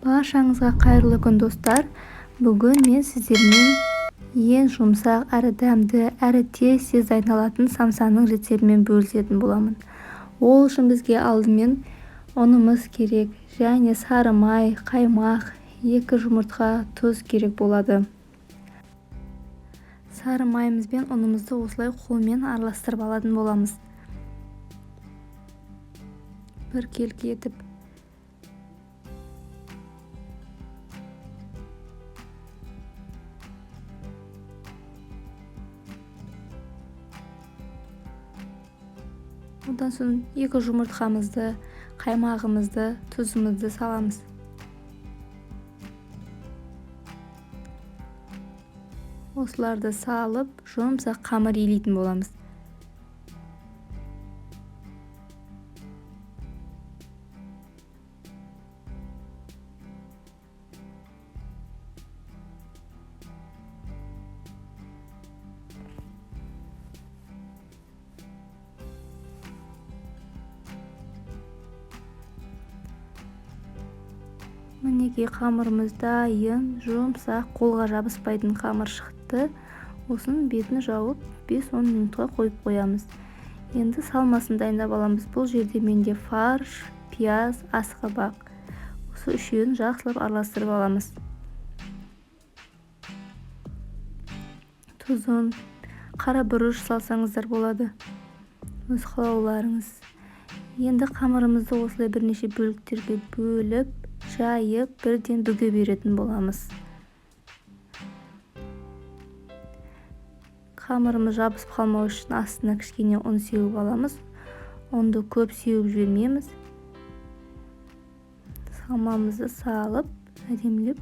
Баршаңызға қайырлы күн, достар! Бүгін мен сіздермен ең жұмсақ, әрі дәмді, әрі тез-тез дайындалатын самсаның рецептімен бөлісетін боламын. Ол үшін бізге алдымен ұнымыз керек және сары май, қаймақ, 2 жұмыртқа, тұз керек болады. Сары майымыз бен ұнымызды осылай қолмен араластырып алатын боламыз. Біркелкі етіп. Одан соң 2 жұмыртқамызды, қаймағымызды, тұзымызды саламыз. Осыларды салып, жұмсақ қамыр илейтін боламыз. Мінекей қамырымыз дайын, жұмсақ, қолға жабыспайтын қамыр шықты. Осының бетін жауып 5-10 минутқа қойып қоямыз. Енді салмасын дайындап аламыз. Бұл жерде менде фарш, пияз, асқабақ. Осы үшеуін жақсылап араластырып аламыз. Тұзын, қара бұрыш салсаңыздар болады. Өз қалауларыңыз. Енді қамырымызды осылай бірнеше бөліктерге бөліп, жайып, бірден бүге беретін боламыз. Қамырымыз жабысып қалмау үшін астына кішкене ұн сеуіп аламыз. Ұнды көп сеуіп жібермейміз. Салмамызды салып, әдемілеп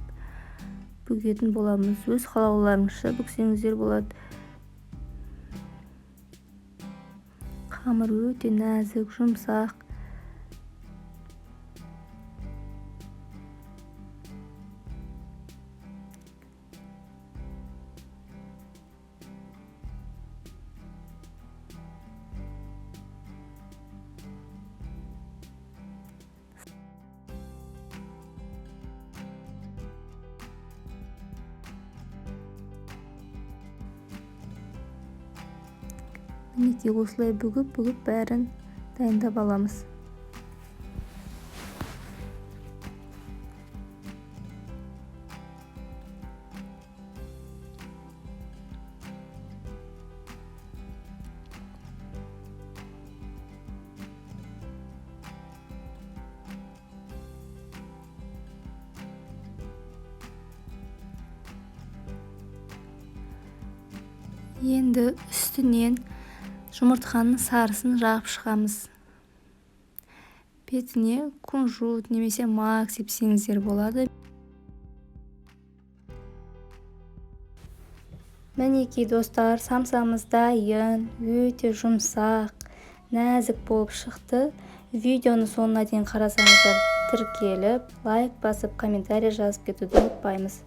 бүгетін боламыз. Өз қалауларыңызша бүксеңіздер болады. Қамыр өте нәзік, жұмсақ. Мінекей осылай бүгіп-бүгіп бәрін дайындап аламыз. Енді үстінен жұмыртқаның сарысын жағып шығамыз. Бетіне кунжут немесе мак сепсеңіздер болады. Мінекей достар, самсамыз дайын, өте жұмсақ, нәзік болып шықты. Видеоны соңына дейін қарасаңыздар, тіркеліп, лайк басып, комментарий жазып кетуді ұмытпаймыз.